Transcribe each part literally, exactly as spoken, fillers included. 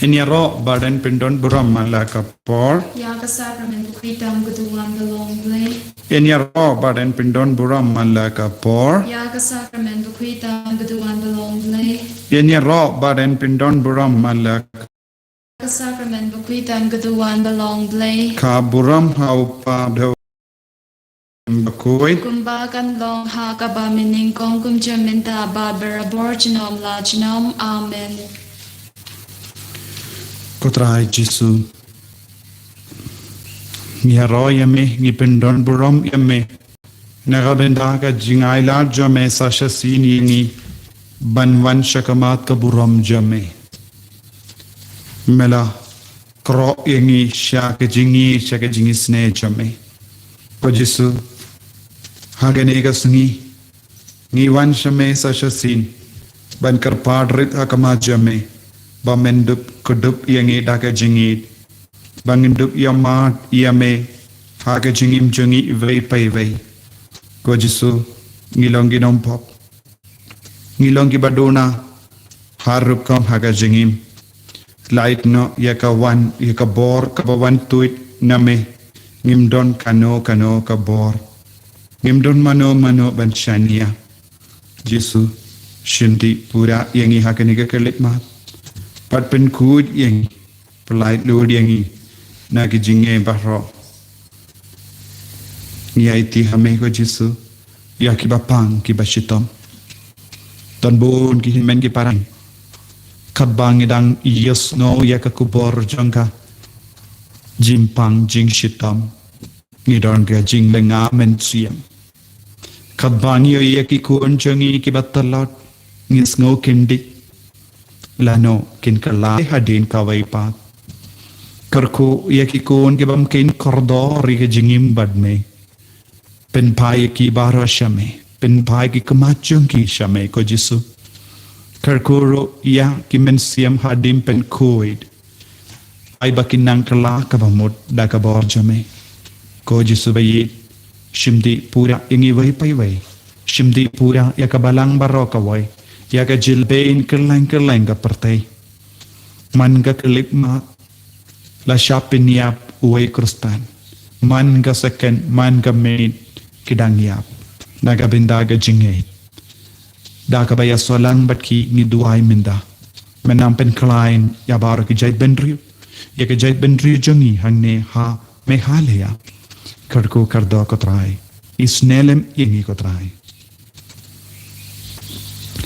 Yn ïaroh bad yn pyndon burom man la ka por. Ïa ka sakramen bakhuid tam ka duwan ba long Blei. Yn ïaroh bad yn pyndon burom man la ka por. Ïa ka sakramen bakhuid tam ka duwan ba long Blei. Yn ïaroh bad yn pyndon burom man la ka sakramen bakhuid tam ka duwan ba long Blei. Ka burom ha u Kpa bad ha u Bakhuid. Kumba kan long ha kaba mynnyngkong, kumjuh mynta bad barabor junom la junom. Amen. Ko Trai Jisu, ngi ïaroh ïa me, ngi pyndon burom ïa me na ka bynta ka jingailad jong me sa shisien ïa ngi ban wan sha ka mat ka burom jong me. Me la khroh ïa ngi sha ka jingïeit, sha ka jingisynei jong me. Ko Jisu, ha kane ka sngi ngi wan sha me sa shisien ban kyrpad rit ha khmat jong me, ba men dup kdup ïa ngi da ka jingïeit, ba ngin dup ïa mad ïa me ha ka jingim jong ngi iwei pa iwei. Ko Jisu, ngi long ki nongpop, ngi long kiba duna ha rukom ha ka jingim. Lait noh ïa ka wan, ïa ka bor kaba wan tuid na me. Ngim don kano kano ka bor, ngim don mano mano ban shaniah. Jisu, shim dih pura ïa ngi ha kane ka khyllipmat bad pynkhuid ïa ngi, pyllait lut ïa ngi na ki jingngeit baroh. Ngi aiti ha me ko Jisu ïa kiba pang, kiba shitom. Don bun ki hynmen ki para, katba ngi dang ïohsngew ïa ka khubor jong ka jingpang jingshitom, ngi don ka jinglyngngoh mynsiem. Katba ngi ïohi ïa ki khun jong ngi kiba tlot, ngi sngew kim dih, lano kin kylla hadien kawei pat. Kyrkhu ïa ki khun ki bym kin kordor ïa ka jingim bad me. Pynphai ïa ki baroh sha me, pynphai ki khmat jong ki sha me ko Jisu. Kyrkhu ruh ïa ki mynsiem hadien pynkhuid, ai ba kin nang kylla kaba mut da ka bor jong me. Ko Jisu ba ïeit, shim dih pura ïa ngi iwei pa iwei. Shim dih pura ïa ka balang baroh kawei, ïa ka jingïeit kylleng kylleng ka pyrthei. Man ka khyllipmat la shah pynïap uwei u Khristan. Man ka second, man ka minit ki dang ïap na ka bynta ka jingngeit. Da kaba ïasoh lang bad ki, ngi duwai mynta, men nang pynkhlaiñ ïa baroh ki jaitbynriew, ïa ka jaitbynriew jong ngi hangne ha Meghalaya. Kyrkhu kyrdoh ko Trai, isynei lem ïa ngi ko Trai.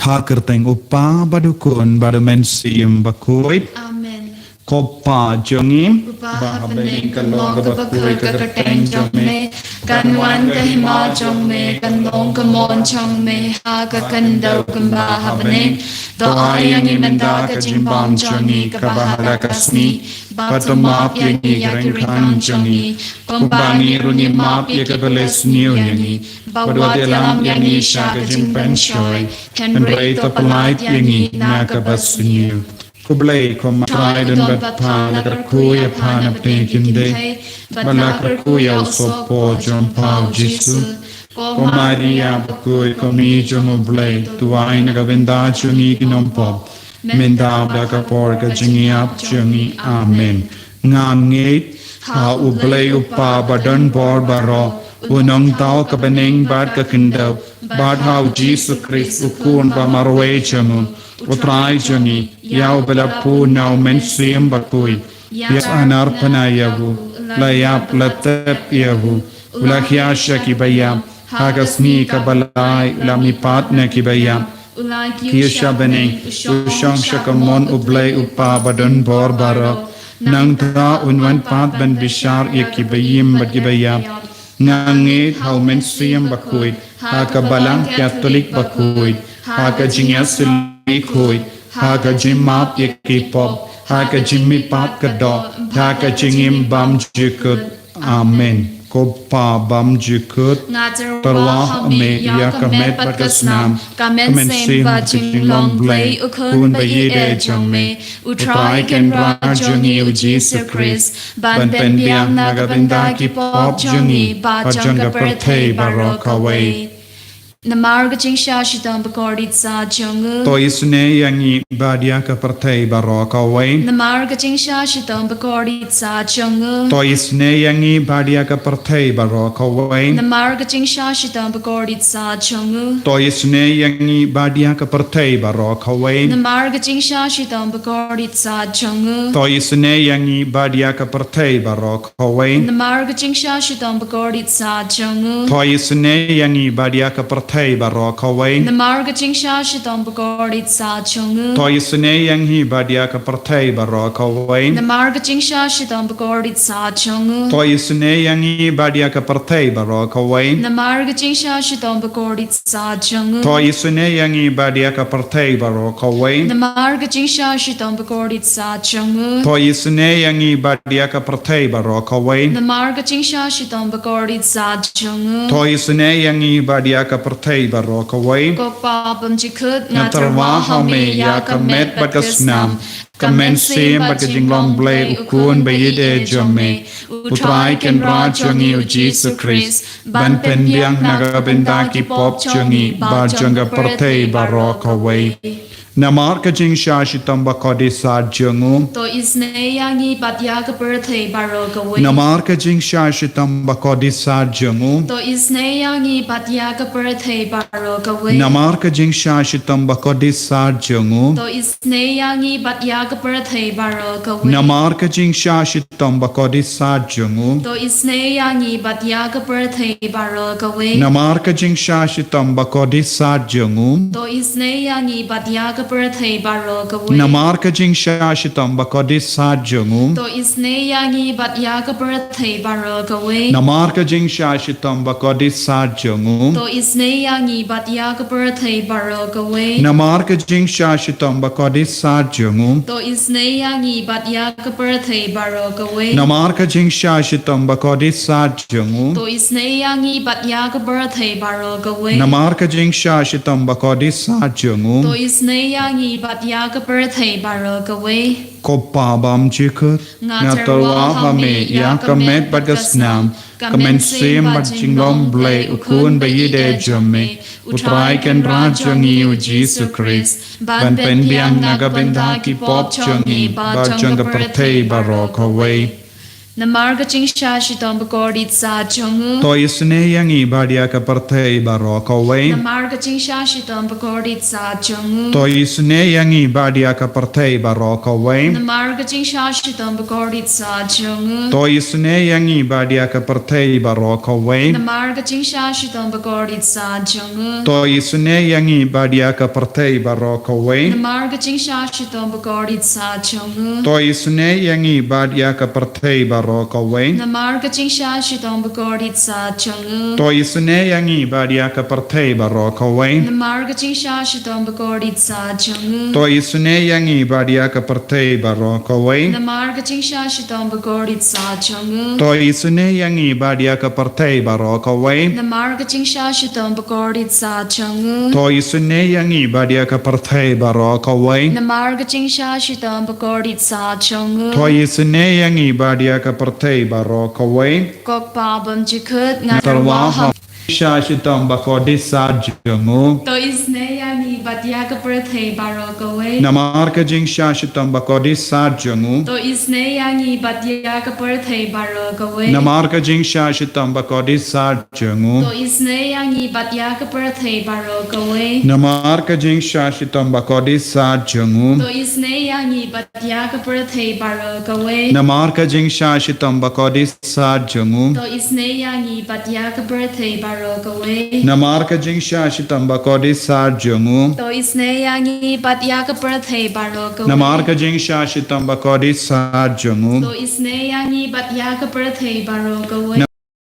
Ha ka kyrteng u Kpa bad u Khun bad u Mynsiem Bakhuid. Amen. Ko Kpa jong ngi, uba ha bneng, kan long kaba khuid ka kyrteng jong me, kan wan ka hima jong me, kan long ka mon jong me ha ka khyndew kumba ha bneng. To ai ïa ngi mynta ka jingbam jong ngi kaba ha la ka sngi, bad to map ïa ngi ïa ki ryngkang jong ngi, kumba ngi ruh ngi map ïa kiba leh sniew ïa ngi. Bad wat ïalam ïa ngi sha ka jingpynshoi, hynrei to pyllait ïa ngi na kaba sniew. Khublei ko Ma Trai don bad pha, la kyrkhu ïa pha na pdeng ki kynthei, bad la kyrkhu ïa u sohpor jong pha u Jisu. Ko Maria bakhuid, ko Mei jong u Blei, duwai na ka bynta jong ngi ki nongpop, mynta bad ha ka por ka jingïap jong ngi. Amen. Nga ngeit ha U Blei U Kpa ba don bor baroh, U Nongthaw ka bneng bad ka khyndew, bad ha U Jisu Khrist U Khun ba marwei jong U, U Trai jong ngi, ïa uba la bun na U Mynsiem Bakhuid, ïa sah narphna ïa U, la ïap la tep ïa U, U la khia sha kiba ïap, ha ka sngi kaba lai U la mihpat na kiba ïap, U la kiew sha bneng, U shong sha ka mon U Blei U Kpa ba don bor baroh. Nangta Un wan pat ban bishar ïa kiba im bad kiba ïap. Nga ngeit ha U Mynsiem Bakhuid, ha ka Balang Katholik bakhuid, ha ka jingïasyrdoh khuid, ha ka jingmap ïa ki pop, ha ka jingmihpat ka doh, ha ka jingim bymjukut. Amen. Ko Pa bymjukut, nga tyrwa ha Me ïa ka met bad ka snam, ka mynsiem bad ka jinglong Blei, U Khun ba ïeidei jong Me, U Trai Kynrad jong ngi U Jisu Khrist, ban pynbiang na ka bynta ki pop jong ngi bad jong ka pyrthei baroh kawei. Namar ka jingshah shitom bakordit sa jong u. To isynei ïa ngi bad ïa ka pyrthei baroh kawei. Namar ka jingshah shitom bakordit sa jong u. To isynei ïa ngi bad ïa ka pyrthei baroh kawei. Namar ka jingshah shitom bakordit sa jong u. To isynei ïa ngi bad ïa ka pyrthei baroh kawei. Namar ka jingshah shitom bakordit sa jong u. To isynei ïa ngi bad ïa ka pyrthei baroh kawei. Namar ka jingshah shitom bakordit sa jong u. To isynei ïa ngi bad ïa ka pyrthei baroh kawei. Namar ka jingshah shitom bakordit sa jong u. To isynei ïa ngi bad ïa ka pyrthei baroh kawei. Namar ka jingshah shitom bakordit sa jong u. To isynei ïa ngi bad ïa ka pyrthei baroh kawei. Namar ka jingshah shitom bakordit sa jong u. To isynei ïa ngi bad ïa ka pyrthei baroh kawei. Namar ka jingshah shitom bakordit sa jong u. To isynei ïa ngi bad ïa ka pyrthei baroh kawei. Namar ka jingshah shitom bakordit sa jong u. To isynei ïa ngi bad ïa ka pyrthei baroh kawei. Ko Kpa bymjukut, nga tyrwa ha me ïa ka met bad ka snam, ka mynsiem bad ka jinglong Blei u Khun ba ïeit jong me, U Trai Kynrad jong ngi U Jisu Khrist, ban pynbiang na ka bynta ki pop jong ngi bad jong ka pyrthei baroh kawei. Namar ka jingshah shitom bakordit sa jong u. To isynei ïa ngi bad ïa ka pyrthei baroh kawei. Namar ka jingshah shitom bakordit sa jong u. To isynei ïa ngi bad ïa ka pyrthei baroh kawei. Namar ka jingshah shitom bakordit sa jong u. To isynei ïa ngi bad ïa ka pyrthei baroh kawei. Namar ka jingshah shitom bakordit sa jong u. To isynei ïa ngi bad ïa ka pyrthei baroh kawei. Namar ka jingshah shitom bakordit sa jong u. To isynei ïa ngi bad ïa ka pyrthei baroh kawei. Namar ka jingshah shitom bakordit sa jong u. To isynei ïa ngi bad ïa ka pyrthei baroh kawei. Namar ka jingshah shitom bakordit sa jong u. To isynei ïa ngi bad ïa ka pyrthei baroh kawei. Namar ka jingshah shitom bakordit sa jong u. To isynei ïa ngi bad ïa ka pyrthei baroh kawei. Namar ka jingshah shitom bakordit sa jong u. To isynei ïa ngi bad ïa ka pyrthei baroh kawei. Namar ka jingshah shitom bakordit sa jong u. To isynei ïa ngi bad ïa ka pyrthei baroh kawei. Ko Kpa bymjukut, nga tyrwa ha me ïa ka met bad ka snam, ka mynsiem bad jinglong Blei u Khun ba ïeit jong me, U Trai Kynrad jong ngi U Jisu Khrist, ban pynbiang na ka bynta ki pop jong ngi bad jong ka pyrthei baroh kawei. Namar ka jingshah shitom bakordit sa jong u. To isynei ïa ngi bad ïa ka pyrthei baroh kawei. Namar ka jingshah shitom bakordit sa jong u. To isynei ïa ngi bad ïa ka pyrthei baroh kawei. Namar ka jingshah shitom bakordit sa jong u. To isynei ïa ngi bad ïa ka pyrthei baroh kawei. Namar ka jingshah shitom bakordit sa jong u. To isynei ïa ngi bad ïa ka pyrthei baroh kawei. Namar ka jingshah shitom bakordit sa jong u. To isynei ïa ngi bad ïa ka pyrthei baroh kawei. Namar ka jingshah shitom bakordit sa jong u. To isynei ïa ngi bad ïa ka pyrthei baroh kawei. Namar ka jingshah shitom bakordit sa jong u. To isynei ïa ngi bad ïa ka pyrthei baroh kawei. Namar ka jingshah shitom bakordit sa jong u. To isynei ïa ngi bad ïa ka pyrthei baroh kawei. Namar ka jingshah shitom bakordit sa jong u. To isynei ïa ngi bad ïa ka pyrthei baroh kawei. Namar ka jingshah shitom bakordit sa jong u. To isynei ïa ngi bad ïa ka pyrthei baroh kawei. Ko Kpa bymjukut, nga tyrwa ha me ïa ka met bad ka snam, ka mynsiem bad jinglong Blei u Khun ba ïeit jong me, U Trai Kynrad jong ngi U Jisu Khrist, ban pynbiang na ka bynta ki pop jong ngi bad jong ka pyrthei baroh kawei. Namar ka jingshah shitom bakordit sa jong u. To isynei ïa ngi bad ïa ka pyrthei baroh kawei. Namar ka jingshah shitom bakordit sa jong u. To isynei ïa ngi bad ïa ka pyrthei baroh kawei. Namar ka jingshah shitom bakordit sa jong u. To isynei ïa ngi bad ïa ka pyrthei baroh kawei. Namar ka jingshah shitom bakordit sa jong u. To isynei ïa ngi bad ïa ka pyrthei baroh kawei. Namar ka jingshah shitom bakordit sa jong u. To isynei ïa ngi bad ïa ka pyrthei baroh kawei. Namar ka jingshah shitom bakordit sa jong u. To isynei ïa ngi bad ïa ka pyrthei baroh kawei.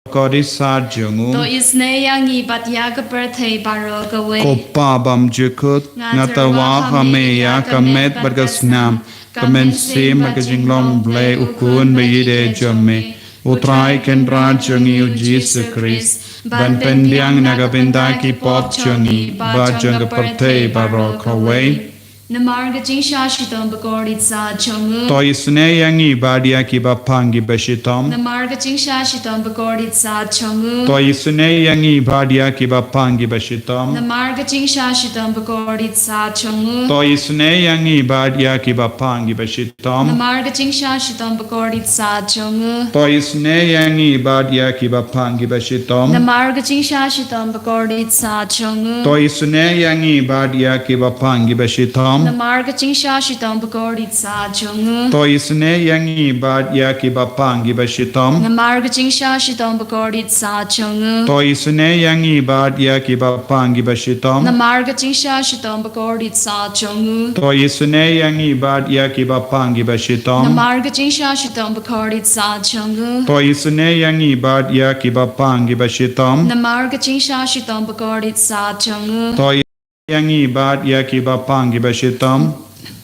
Bakordit sa jong u. To isynei ïa ngi bad ïa ka pyrthei baroh kawei. Ko Kpa bymjukut, nga tyrwa ha me ïa ka met bad ka snam, ka mynsiem bad ka jinglong Blei u Khun ba ïeit jong me, U Trai Kynrad jong ngi U Jisu Khrist, ban pynbiang na ka bynta ki pop jong ngi bad jong ka pyrthei baroh kawei. Namar ka jingshah shitom bakordit sah jong u. To isynei ïa ngi bad ïa kiba pang kiba shitom. Namar ka jingshah shitom bakordit sah jong u. To isynei ïa ngi bad ïa kiba pang kiba shitom. Namar ka jingshah shitom bakordit sah jong u. To isynei ïa ngi bad ïa kiba pang kiba shitom. Namar ka jingshah shitom bakordit sah jong u. To isynei ïa ngi bad ïa kiba pang kiba shitom. Namar ka jingshah shitom bakordit sah jong u. To isynei ïa ngi bad ïa kiba pang kiba shitom. Namar ka jingshah shitom bakordit sah jong u. To isynei ïa ngi bad ïa kiba pang kiba shitom. Namar ka jingshah shitom bakordit sah jong u. To isynei ïa ngi bad ïa kiba pang kiba shitom. Namar ka jingshah shitom bakordit sah jong u. To isynei ïa ngi bad ïa kiba pang kiba shitom. Namar ka jingshah shitom bakordit sah jong u. To isynei ïa ngi bad ïa kiba pang kiba shitom. Namar ka jingshah shitom bakordit sah jong u. To ïa ngi bad ïa kiba pang kiba shitom.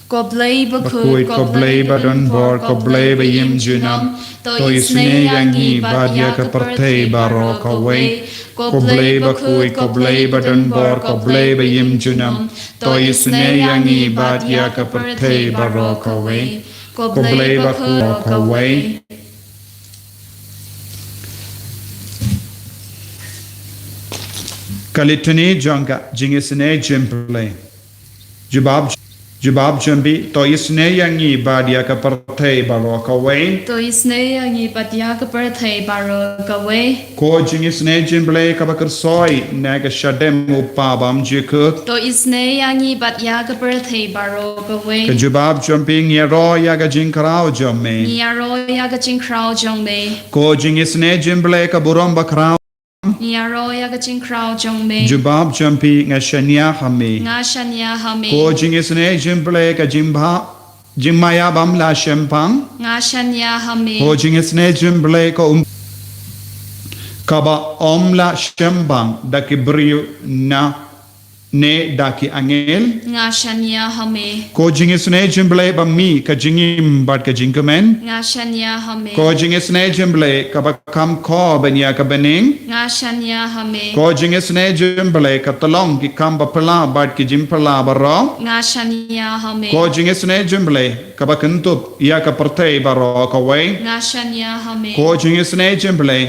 Ko Blei bakhuid, ko Blei badonbor, ko Blei ba im junom. To isynei ïa ngi bad ïa ka pyrthei baroh kawei. Ko Blei bakhuid, ko Blei badonbor, ko Blei ba im junom. To isynei ïa ngi bad ïa ka pyrthei baroh kawei. Ko Blei bakhuid kawei. Ka litani jong ka jingisynei jingblei. Jubab, jubab jong phi, to isynei ïa ngi bad ïa ka pyrthei baroh kawei. To isynei ïa ngi bad ïa ka pyrthei baroh kawei. Ko jingisynei jingblei kaba kyrsoi na ka shadem u Kpa bymjukut. To isynei ïa ngi bad ïa ka pyrthei baroh kawei. Ka jubab jong phi, ngi ïaroh ïa ka jingkhraw jong me. Ngi ïaroh ïa ka jingkhraw jong me. Ko jingisynei jingblei ka burom bakhraw. Ngi ïaroh ïa ka jingkhraw jong me. Jubab jong phi, nga shaniah ha me. Nga shaniah ha me. Ko jingisynei jingblei ka jingbha, jingmaïa bym lah shemphang. Nga shaniah ha me. Ko jingisynei jingblei ka um, kaba ym lah shemphang da ki briew na ne da ki angel. Nga shaniah ha me. Ko jingisynei jingblei ba mih ka jingim bad ka jingkmen. Nga shaniah ha me. Ko jingisynei jingblei kaba kham khor ban ïa ka bneng. Nga shaniah ha me. Ko jingisynei jingblei ka tyllong ki kam baphylla bad ki jingphylla baroh. Nga shaniah ha me. Ko jingisynei jingblei kaba kyntup ïa ka pyrthei baroh kawei. Nga shaniah ha me. Ko jingisynei jingblei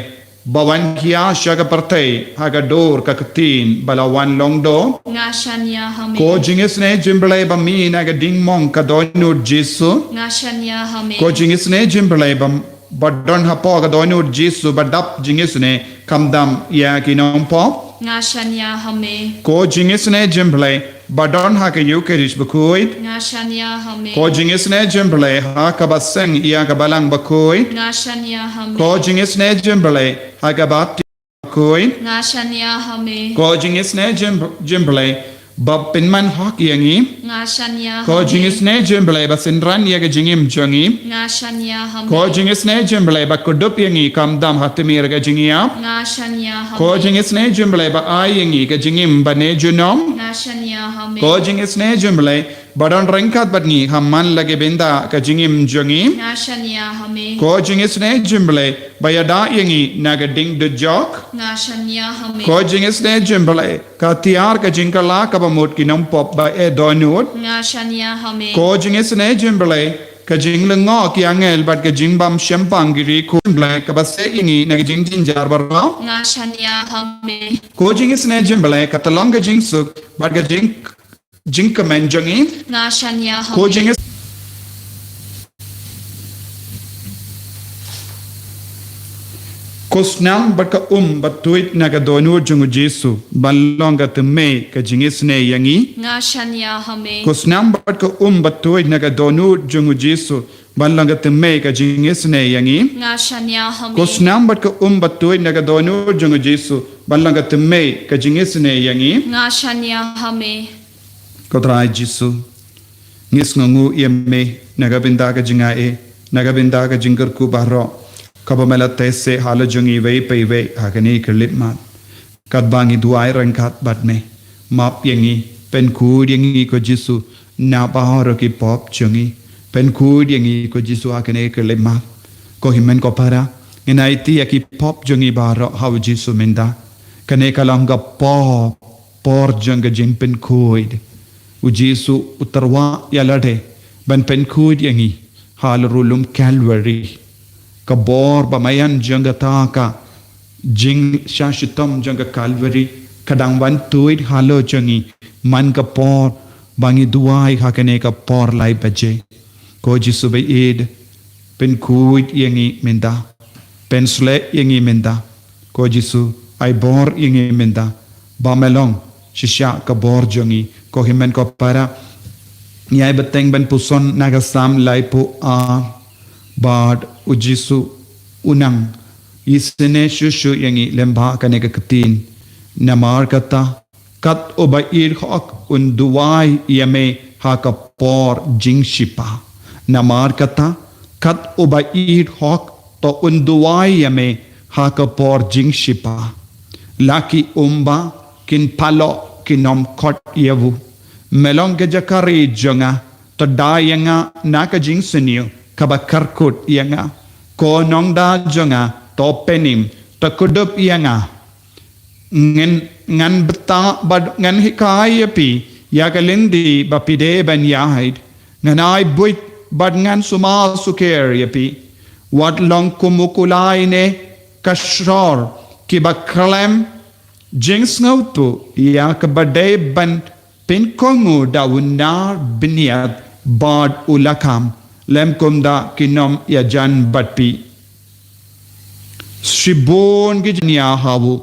ba wan khia sha ka pyrthei ha ka dur ka ktien ba la wan lyngdoh. Nga shaniah ha me. Ko jingisynei jingblei ba mih na ka dingmong ka dohnud Jisu. Nga shaniah ha me. Ko jingisynei jingblei ba, ba don hapoh ka dohnud Jisu ba dap jingisynei, khamtam ïa ki nongpop. Nga shaniah ha me. Ko jingisynei jingblei ba don ha ka Ïukharist bakhuid. Nga shaniah ha me. Ko jingisynei jingblei ha kaba seng ïa ka balang bakhuid. Nga shaniah ha me. Ko jingisynei jingblei ha ka baptis bakhuid. Nga shaniah ha me. Ko jingisynei jing, jingblei ba pynman hok ïa ngi. Nga shaniah ha me. Ko jingisynei jingblei ba synran ïa ka jingim jong ngi. Nga shaniah ha me. Ko jingisynei jingblei ba kdup ïa ngi khamtam ha tmier ka jingïap. Nga shaniah ha me. Ko jingisynei jingblei ba ai ïa ngi ka jingim bane junom. Nga shaniah ha me. Ko jingisynei jingblei ba don ryngkat bad ngi ha man la ki bynta ka jingim jong ngi. Nga shaniah ha me. Ko jingisynei jingblei ba ïada ïa ngi na ka ding dujok. Nga shaniah ha me. Ko jingisynei jingblei ka tiar ka jingkylla kaba mut ki nongpop ba eh dohnud. Nga shaniah ha me. Ko jingisynei jingblei ka jinglyngngoh ki angel bad ka jingbym shemphang ki riewkhuid, jingblei kaba seh ïa ngi na ka jingjynjar baroh. Nga shaniah ha me. Ko jingisynei jingblei ka tyllong ka jingsuk bad ka jing jingkmen jong ngi. Nga shaniah ha me. Ko jingis, ko snam bad ka um ba tuid na ka dohnud jong u Jisu ban long ka thymmei ka jingisynei ïa ngi. Nga shaniah ha me. Ko snam bad ka um ba tuid na ka dohnud jong u Jisu ban long ka thymmei ka jingisynei ïa ngi. Nga shaniah ha me. Ko snam bad ka um ba tuid na ka dohnud jong u Jisu ban long ka thymmei ka jingisynei ïa ngi. Nga shaniah ha me. Ko Trai Jisu, ngi sngewnguh ïa me na ka bynta ka jingai, na ka bynta ka jingkyrkhu baroh kaba me la teh seh ha la jong ngi iwei pa iwei ha kane ka khyllipmat. Katba ngi duwai ryngkat bad me, map ïa ngi, pynkhuid ïa ngi ko Jisu na baroh ki pop jong ngi. Pynkhuid ïa ngi ko Jisu ha kane ka khyllipmat. Ko hynmen ko para, ngin aiti ïa ki pop jong ngi baroh ha u Jisu mynta. Kane ka long ka por, por jong ka jingpynkhuid. U Jisu u tyrwa ïa lade ban pynkhuid ïa ngi ha la ru lum Kalbari. Ka bor ba maïan jong kata ka jingshitom jong ka Kalbari ka dang wan tuid halor jong ngi man ka por ba ngi duwai ha kane ka por lai baje. Ko Jisu ba ïeit, pynkhuid ïa ngi mynta. Pynshlei ïa ngi mynta. Ko Jisu, ai bor ïa ngi mynta. Ba me long shisha ka bor jong ngi. Ko hynmen ko para, ngi ai bteng ban puson na ka Salm laiphew ar. Bad U Jisu u nang isynei shuh shuh ïa ngi lem bad kane ka ktien. Namar kata, kat uba ïeit hok un duwai ïa me ha ka por jingshipa. Namar kata, kat uba ïeit hok to un duwai ïa me ha ka por jingshipa. La ki umba kin palo kin ym khot ïa u. Me long ka jaka ri jong nga, to da ïa nga na ka jingsniew kaba kyrkut ïa nga. Ko nongda jong nga, to pynim, to kdup ïa nga. Ngan, ngan btah bad ngan hikai ïa phi ïa ka lynti ba phi dei ban ïaid. Ngan ai buit bad ngan sumar sukher ïa phi. Wat long kum u kulai ne ka sor kiba khlem jingsngewthuh ïa kaba dei ban pynkohnguh da u nar bniat bad u lakam, lem kumta kin ym ïajan bad phi. Shibun ki jingïa ha u,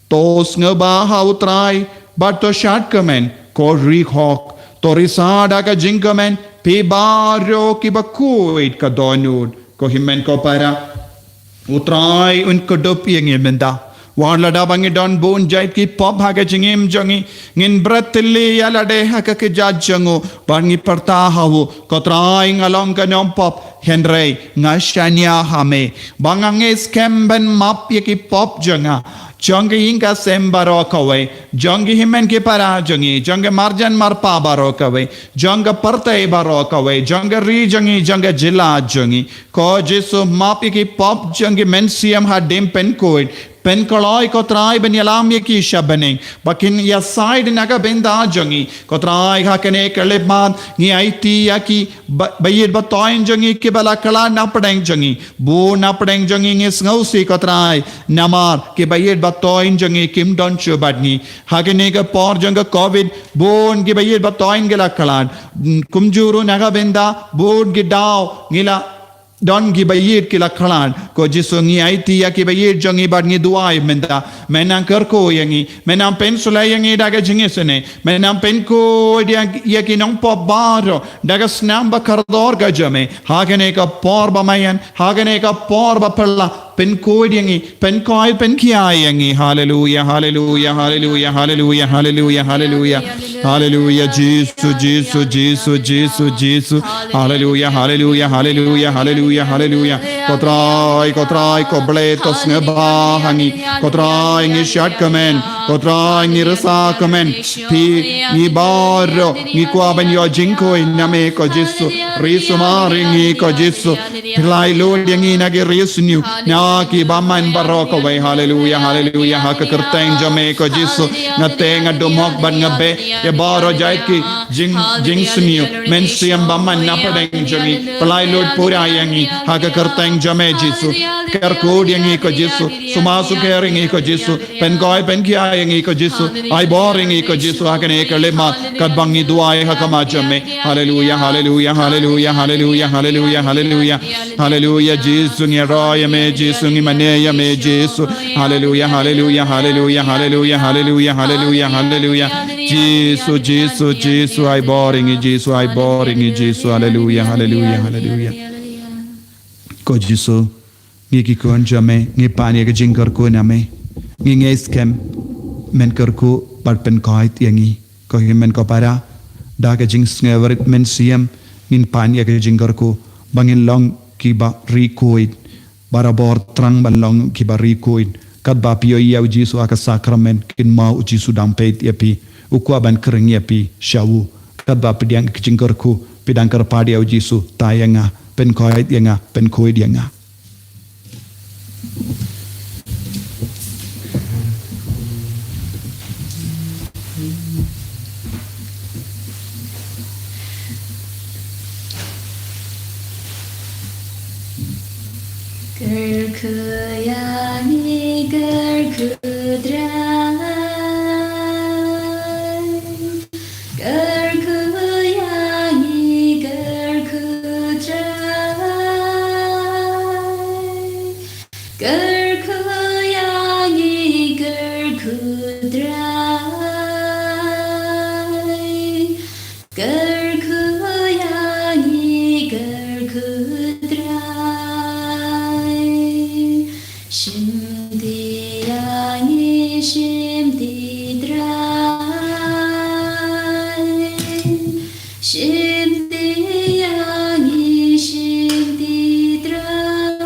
to sngewbha ha u Trai, bad to shad kmen, ko ri hok, to risa da ka jingkmen, phi baroh kiba khuid ka dohnud, ko hynmen ko para. U Trai un kdup ïa ngi mynta. Wat lada ba ngi don bun jait ki pop ha ka jingim jong ngi, ngin bret thylli ïa lade ha ka kjat jong u, bad ngi pyrta ha u, ko Trai nga long ka nongpop, hynrei nga shaniah ha me. Ba nga ngeit skhem ban map ïa ki pop jong nga. Jong ka ïing ka sem baroh kawei, jong ki hynmen ki para jong ngi, jong ka marjan marpa baroh kawei, jong ka pyrthei baroh kawei, jong ka ri jong ngi, jong ka jylla jong ngi. Ko Jisu map ïa ki pop jong ki mynsiem hadien pynkhuid. Pynkloi ko Trai ban ïalam ïa ki sha bneng. Ba kin ïasaid na ka bynta jong ngi. Ko Trai ha kane ka khyllipmat ngi aiti ïa ki ba, ba ïeit ba thoiñ jong ngi kiba la khlad na pdeng jong ngi. Bun na pdeng jong ngi ngi sngewsih ko Trai. Namar kiba ïeit ba thoiñ jong ngi kim don shuh bad ngi. Ha kane ka por jong ka covid, bun kiba ïeit ba thoiñ ki la khlad. Kumjuh ruh na ka bynta, bun ki daw ngi la don kiba ïeit ki la khlad. Ko Jisu ngi aiti ïa kiba ïeit jong ngi bad ngi duwai mynta. Me nang kyrkhu ïa ngi, me nang pynshlei ïa ngi da ka jingisynei, me nang pynkhuid ïa, ïa ki nongpop baroh da ka snam ba kordor ka jong me. Ha kane ka por ba maïan, ha kane ka por ba phylla, pynkhuid ïa ngi, pynkhuid pynkhiah ïa ngi. Haleluya, haleluya, haleluya, haleluya, haleluya, haleluya. Haleluya, Jisu, Jisu, Jisu, Jisu, Jisu. Haleluya, haleluya, haleluya, haleluya, haleluya. Ko Trai, ko Trai, ko Blei, to sngewbha ha ngi. Ko Trai, ngi shad kmen. Ko Trai, ngi risa kmen. Phi, ngi baroh ngi kwah ban ïoh jingkhuid na me ko Jisu. Ri sumar ïa ngi ko Jisu. Pynlait lut ïa ngi na ki ri sniew, na ki bymman baroh kawei. Haleluya, haleluya. Ha ka kyrteng jong me ko Jisu, nga teh, nga dumok bad nga beh ïa baroh jait ki jing, jingsniew, mynsiem bymman na pdeng jong ngi. Pynlait lut pura ïa ngi ha ka kyrteng jong me Jisu. Kyrkhu ïa ngi ko Jisu. Sumar sukher ïa ngi ko Jisu. Pynkhuid pynkhiah ïa ngi ko Jisu. Ai bor ïa ngi ko Jisu ha kane ka khyllipmat. Katba ngi duwai ha khmat jong me. Haleluya, haleluya, haleluya, haleluya, haleluya, haleluya. Haleluya, Jisu ngi ro ïa me, Jisu ngi mane ïa me, Jisu. Haleluya, haleluya, haleluya, haleluya, haleluya, haleluya, haleluya. Jisu, Jisu, Jisu, ai bor ïa ngi, Jisu, ai bor ïa ngi, Jisu. Haleluya, haleluya, haleluya. Ko Jisu, ngi ki khun jong me, ngi pan ïa ka jingkyrkhu na me. Ngi ngeit skhem men kyrkhu bad pynkhuid ïa ngi. Ko hynmen ko para, da ka jingsngewrit mynsiem, ngin pan ïa ka jingkyrkhu ba ngin long kiba ri khuid. Barabor thrang ban long kiba ri khuid. Katba phi ïohi ïa u Jisu ha ka sakramen, kynmaw u Jisu dang peit ïa phi. U kwah ban khring ïa phi sha u. Katba phi pdiang ka jingkyrkhu, phi dang kyrpad ïa u Jisu, thaw ïa nga, pynkhuid ïa nga, pynkhuid ïa nga. Kyrkhu ïa ngi, kyrkhu Trai. Kyrkhu ïa ngi, kyrkhu Trai. Kyrkhu ïa ngi, kyrkhu Trai. Kyrkhu ïa ngi, kyrkhu Trai. Shim ti ïa ngi, shim ti Trai. Shim ti ïa ngi, shim ti Trai.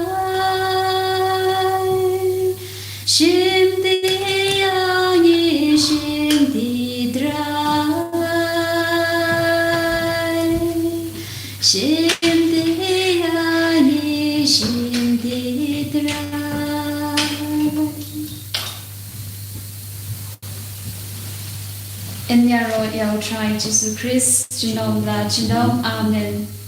Shim ti ïa ngi, shim ti Trai. Shim ti ïa ngi, shim ti Trai. Yn ïaroh ïa U Trai Jisu Khrist, junom la junom. Amen.